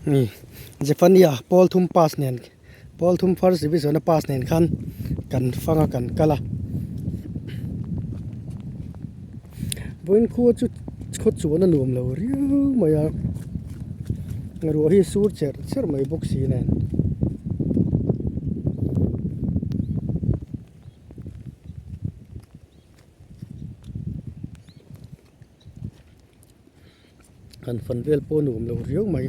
Ni Zephania pawl thum pass nen pawl thum first division a pass nen khan kan fang a kan kal a vawiin khua chu khaw chuan a nuam lo riau mai a ruah hi sur cherh cherh mai bawk si nen. Han fan vel pawh nuam lo riau mai.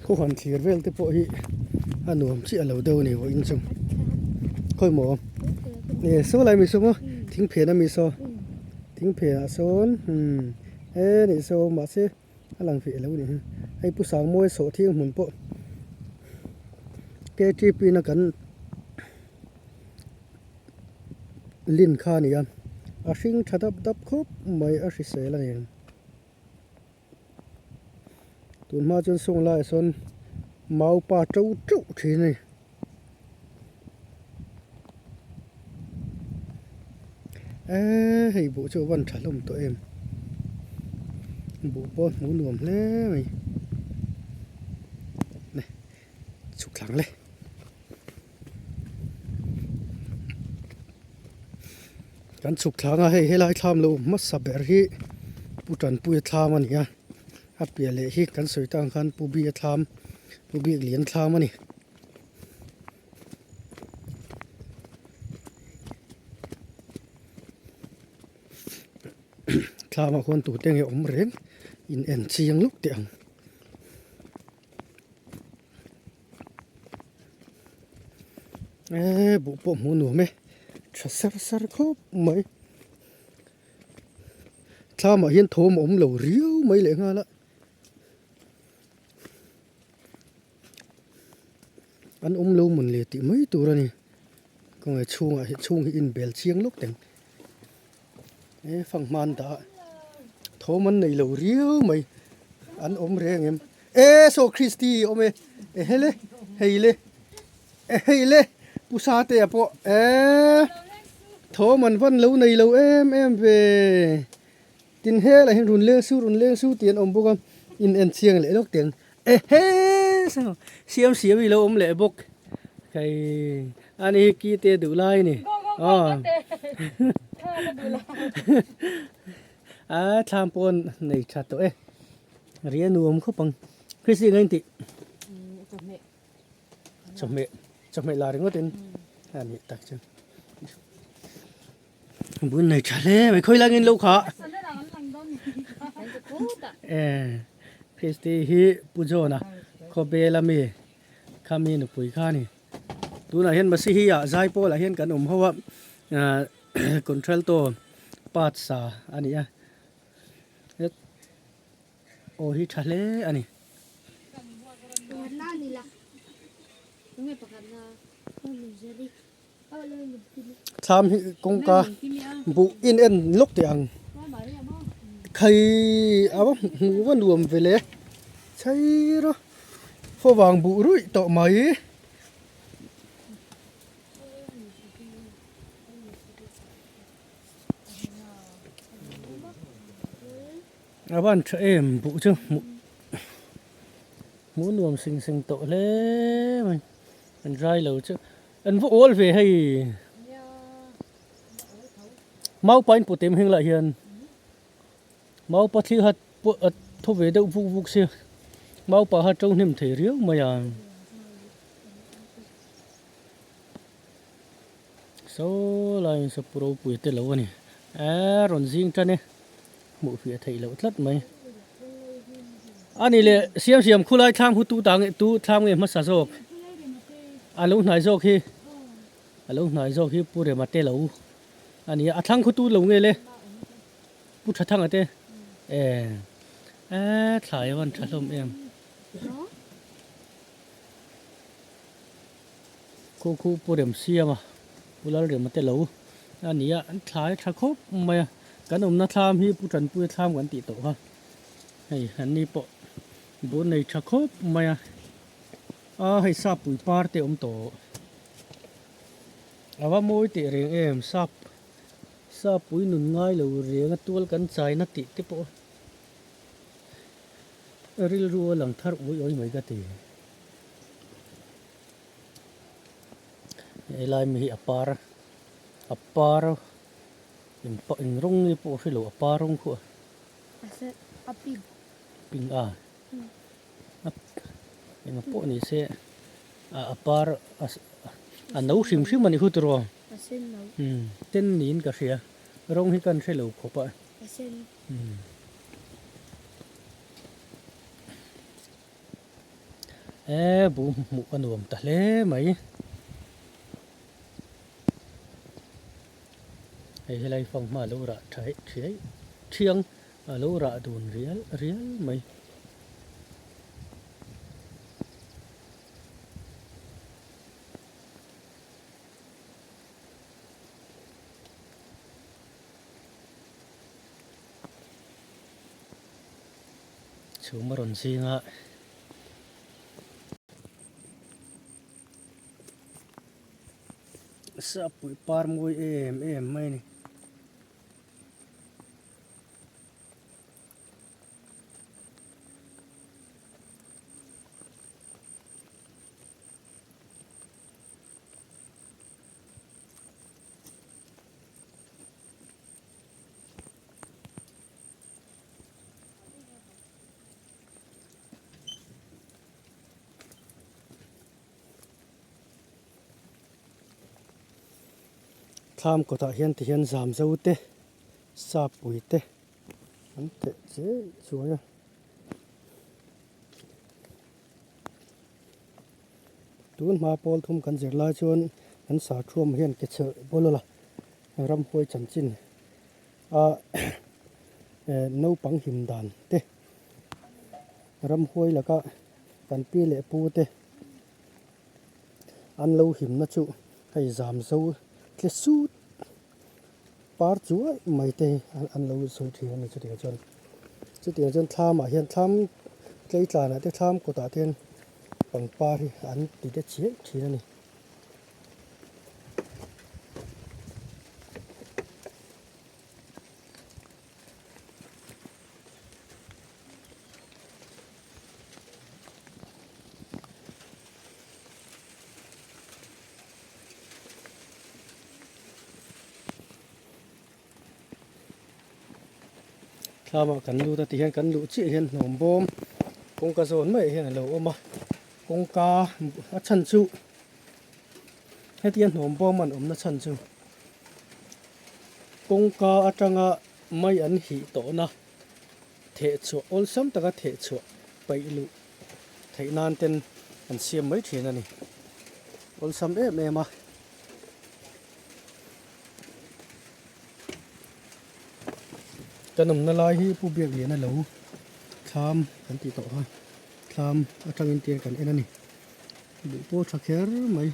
Khaw han thlir vel te pawh hi a nuam chiah lo deuh a ni vawiin chu. Khawi maw? Nge saw lai mi saw maw? Thing phen a mi saw. Thing phenah sawn umm e nih saw mahse. A lang feh lo a ni hi. Hei Pu Sangmawi sawh thiang hmun pawh ktp na kan lin kha a ni a, a hring tha dap dap khawp mai a hrisel a ni. Tun hma chuan sawng laiah sawn mau pa to teuh thin a ni. Eee hei buh chu a van tha hlawm tawh em buh pawh hmuh nuam hle mai ne chhuk thlang le kan chhuk thlang a hei helai thlam lo hmasa ber hi pu tanpuia thlam a ni a a piah leh hi kan sawi tang khan pu bia thlam pu biak lian thlam a ni. Thlamah khuan tute nge awm reng in en chiang lawk teh ang. Eee buh pawh hmuh nuam e tha sar sar khawp mai. Thlamah hian thawm a awm lo riau mai leh nghal a. An awm lo mawn le tih mai tur a ni kawngah chhungah hi chhung hi inbel chiang lawk teng e fanghma an dah a thawm an nei lo riau mai an awm reng em e saw christy awm e e hele hei le e hei le pu sate a pawh e thawm an van lo nei lo em em ve. Tin helah hian run leng su run leng su tih an awm bawk a in en chiang leh lawk teng ehe saw siam siam hi lo awm leh bawk hei ani hi ki te duh lai a ni aw a thlam pawn nei tha tawh e ri a nuam khawp ang Christy eng a intih chawhmeh chawhmeh la ringawt in a nih tak chu. Bun nei tha hle mai khawi langin lo kha e Christy hi Pu John a khawbel a mi khami nupui kha a ni tunah hian Masihi ah zai pawl ah hian kan awm ho a contralto part sa a ni a aw hi tha hle a ni. Thlam hi kawngka buh in en lawk teh ang khai a va hmuh va nuam ve le chhei rawh favang buh ruih tawh mai. A van tha em buh chu hmuh hmuh nuam sing seng tawh hle mai an dry lo chu an va awl ve hei mau pain put em heng lah hian mau pa thli kha pawh a thaw ve deuh vuk vuk sia mau pa kha to hnem thei riau mai a saw laiin sapu ropui te lo a ni eee rawn zing tan e hmuh fiah theih loh tlat mai a ni leh siam siam khulai thlam hu tu ta nge tu thlam nge hmasa zawk a lo hnai zawk hi a lo hnai zawk hi pu rema te lo a ni a a thlang khu tu lo nge le pu tha thanga te e e thlai a van tha hlawm em. Khu khu pu rem siam a pu lal rem te lo a ni a an thlai tha khawp mai a kan awmna thlam hi pu tanpuia thlam kan tih tawh kha hei an ni pawh bur nei tha khawp mai a a hei sapui par te awm tawh. A va mawi teh reng em sap Sapui nun ngai lo reng a tual kan chaina tih te pawh rilru a lang thar uai uai mai ka ti. Helai mi hi a par a par eng pawh eng rawng nge pawh a hre lo a par rawng khuh a. A pink. Pink a. Eng pawh ni se a par a no hrim hrim a ni hut rawh. A sen lo. Umm sen niin ka hria. Rawng hi kan hre lo khawp a. A sen. Umm. E bu hmuh a nuam ta hle mai. Hei helai fanghma lo rah tha thiai thiang a lo rah dun rial rial mai. Chhum a rawn zing a. Sapui par mawi em em mai a ni. Thlam kawtah hian ti hian zam zo te sapui te an teh chiai chuai a. Tun hma pawl thum kan zir lai chuan kan sarthuam hian ke chhelh bawlh a ramhuai chanchin a naupang him dan te ramhuai laka kan pi leh pu te an lo himna chu hei zam zo tle sut par chuai mai te hi an lo sawi thin a ni chutiang chuan chutiang chuan thlam ah hian thlam tleitlan ah te thlam kawt ah te hian pangpar hi an ti te chiah thin a ni. Thlamah kan lut a ti hian kan luh chiah hian hnawm bawm kawngka zawn maiah hian a lo awm a kawngka a chhan chu hetia hnawm bawm an awmna chhan chu kawngka atanga mai an hih tawhna theh chhuah awlsam taka theh chhuah paih luh theih nan ten an siam mai thin a ni awlsam em em a. Kan awmna lai hi Pu Biakliana lo thlam kan tih tawh kha thlam atangin tir kan en a ni duh pawh tha kher mai.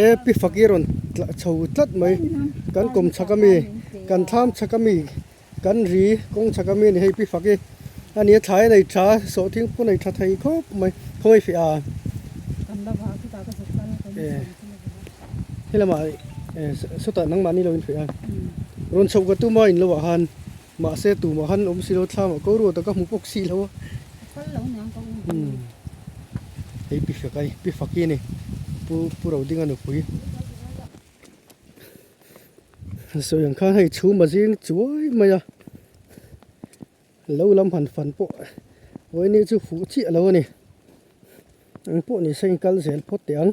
E pi faki rawn tla chho tlat mai kan kawm chhak ami kan thlam chhak ami kan ri kawng chhak ami a ni hei pi faki a ni a thlai a nei tha sawhthing pawh a nei tha thei khawp mai khawngaih feh a e helamah e sawtah nangmahni lo in feh a rawn chhoh ka tum a in lohah khan Mahse tumah han awm si lo thlam ah ko ruat a ka hmu bawk si lo a. Umm hei pi fek a pi faki a ni pu pu Rodinga nupui. Sawi ang khan hei chhum a zing chuai mai a lo lam han fan pawh vawiin chu fuh chiah lo a ni eng pawh ni se in kal zel phawt teh ang.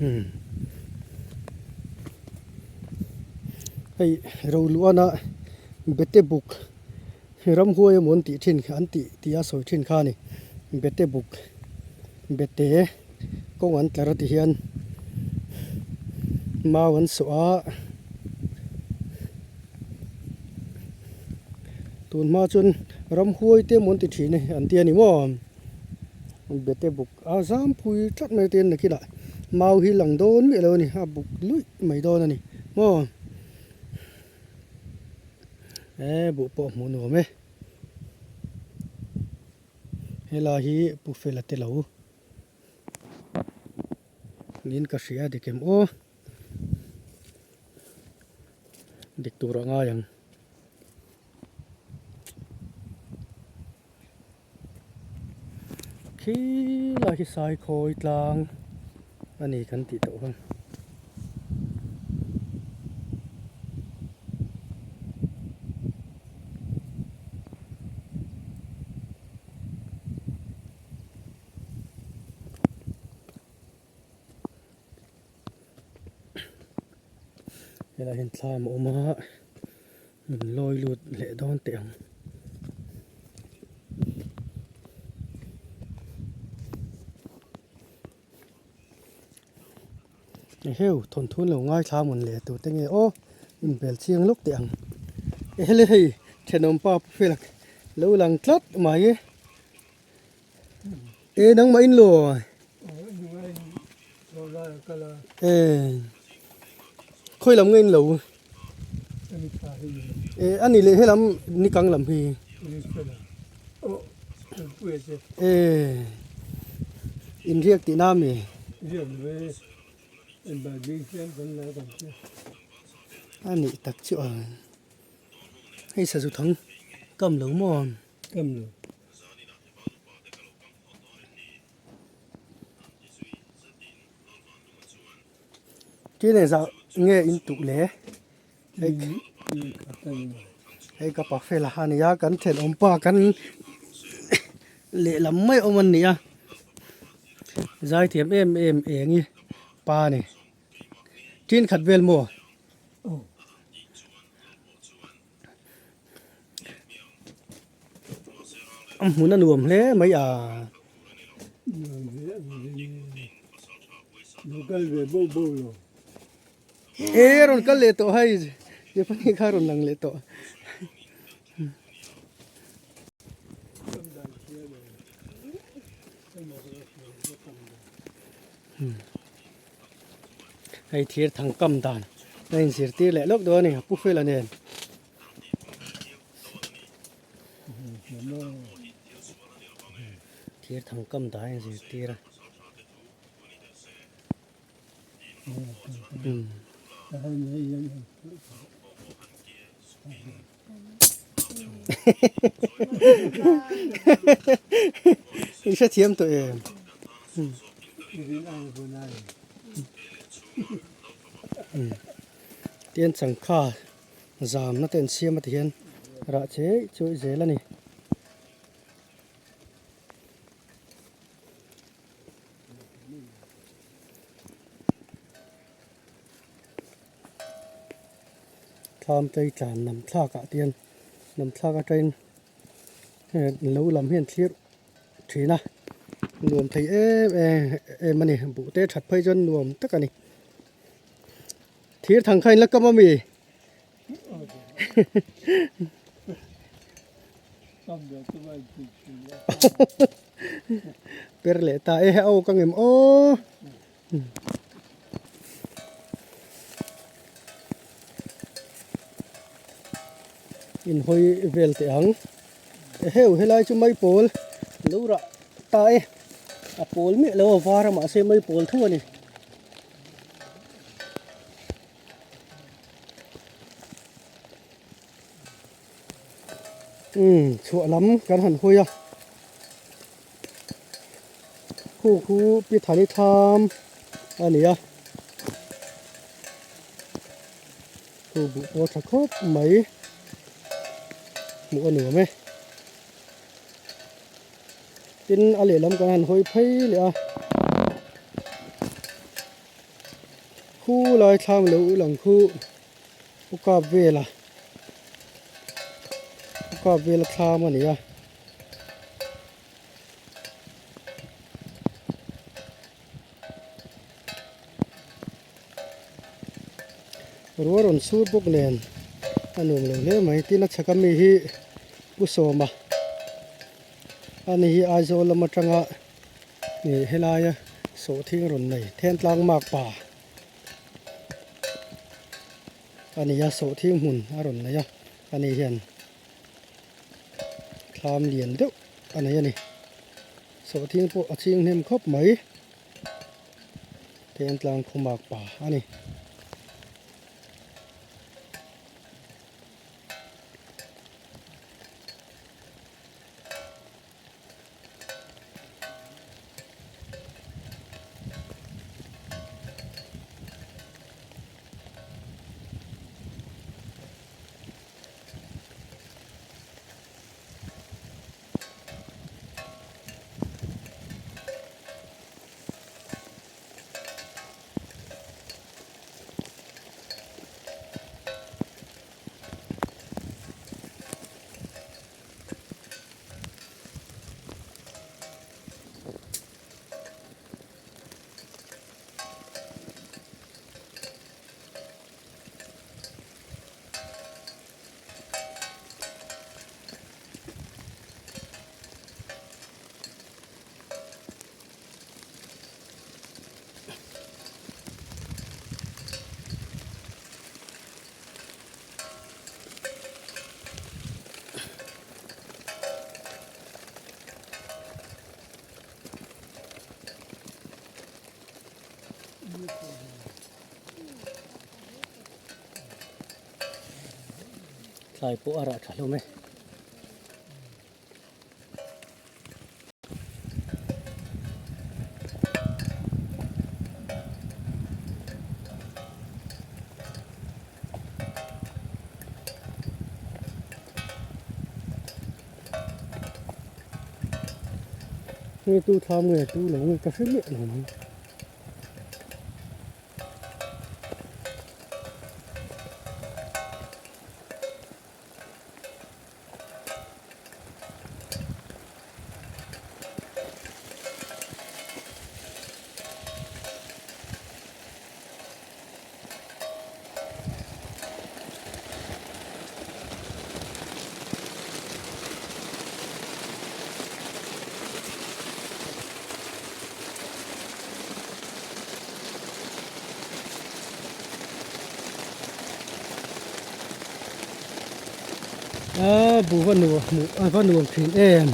Umm hei Roluana bete buk ramhuai emaw an tih thin an tih tih a sawi thin kha a ni bete buk bete kawng an tlar a ti hian mau an sawh a tun hma chuan ramhuai te emaw an ti thin a an tia ni maw bete buk a zam phui tlat mai te nakinah mau hi lang dawn miah lo a ni a buk luih mai dawn a ni maw eh buh pawh a hmuh nuam e helai hi pu fela te lo niin ka hria dik em aw dik tur a ngai ang. Khilai hi Saikhawi tlang a ni kan tih tawh khan. Helai hian thlam a awm a min lawi lut leh dawn teh ang. Eheu thawnthu lo ngaithla mawn le tute nge aw inbel chiang lawk teh ang. Ehele hei thenawm pa pu felak lo lang tlat mai e. E nangmah in lo e khawi lam nge in lo e ani leh helam nikang lam hi e inriak tihna ami ani tak chu a hei sazu thang kam lo maw. Kam lo. Tin engzah nge in tuk le? Hei ka pa fel a nia kan thenawm pa kan lehlam mai awm an ni a zaithiam em em eng i pa a ni tin khat vel maw? A hmun a nuam hle mai a. E rawn kal leh tawh hei Tiffany kha rawn lang leh tawh. Hei thir thang kam dan a inzirtir leh lawk dawn a ni pu Fela nen. Thir thang kam dan a inzirtir a. I hrethiam tawh em? Tian changkha zamna te an siam a ti hian rah chei chuai zel a ni. Thlam tlei tlan lam thlak ah te hian lam thlak atangin lo lam hi an thlir thin a nuam thei em em a ni buh te that phei chuan nuam tak a ni thir thang kha in la kam ami. Per leh ta e aw ka ngem aw. Inhawi vel teh ang eheu helai chu mai pawl lo rah ta e a pawl miah lo a var a mahse mai pawl tho a ni. Umm chhuah lam kan han hawi a khu khu pi thani tham a ni a khu buh pawh tha khawp mai hmuh a nuam e tin a lehlam kan han hawi phei leh a. Khulai thlam lo lang khu pu kap vela pu kap vela thlam a ni a. Ruah rawn sur bawk nen a nuam lo hle mai tin a chhak ami hi pu sawma ani hi Aizawl lam atanga ih helaia sawhthing rawn nei Thentlang Makpa a ni a sawhthing hmun a rawn nei a ani hian thlam lian deuh a nei a ni sawhthing pawh a ching hnem khawp mai. Tentlang khumak pa a ni. Thlai pawh a rah tha hlawm e. Nge tu thlam nge tu lo nge ka hre miah lo mai. A bu va nuam hmuh a va nuam thin em.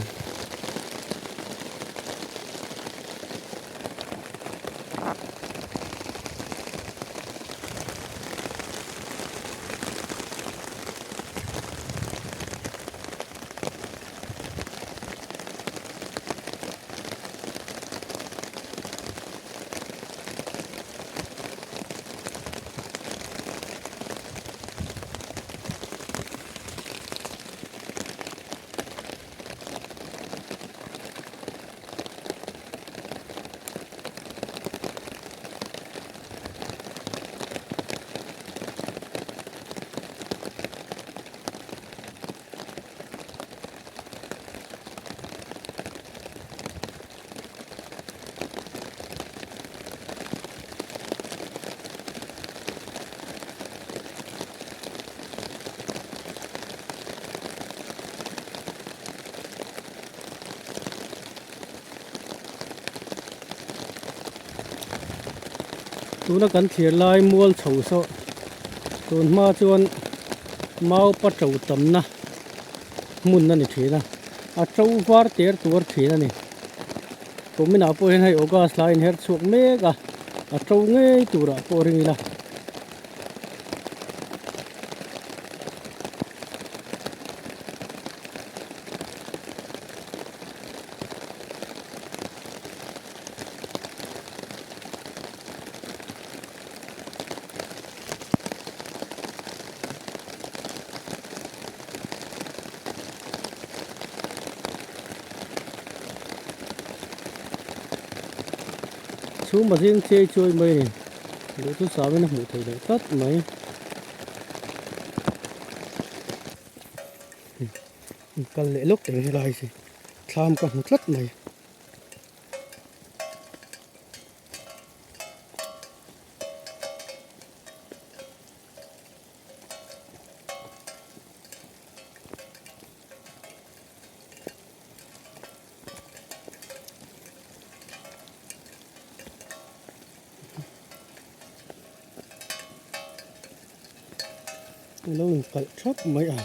Tuna kan thlir lai mual chho saw tun hma chuan mau pa to tamna hmun a ni thin a a to var ter tuar thin a ni kuminah pawh hian hei august lai in her chhuak mek a a to ngei turah pawh ring ila. Chhum a zing chiai chuai mai a ni. Duhthusam in a hmuh theih loh tlat mai. Kal leh lawk teh helai hi thlam ka hmu tlat mai. Lo inkalh thap mai a.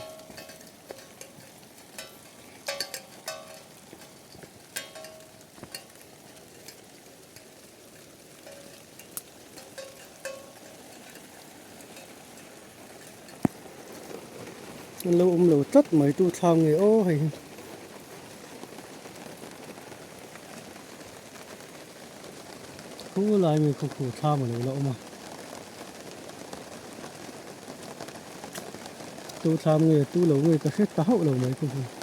An lo awm lo tlat mai tu thlam nge aw hei hi. Khu lai mi khu khu thlam a lo la awm a. Tu thlam nge tu lo nge ka hre ta hauh lo mai khu khu.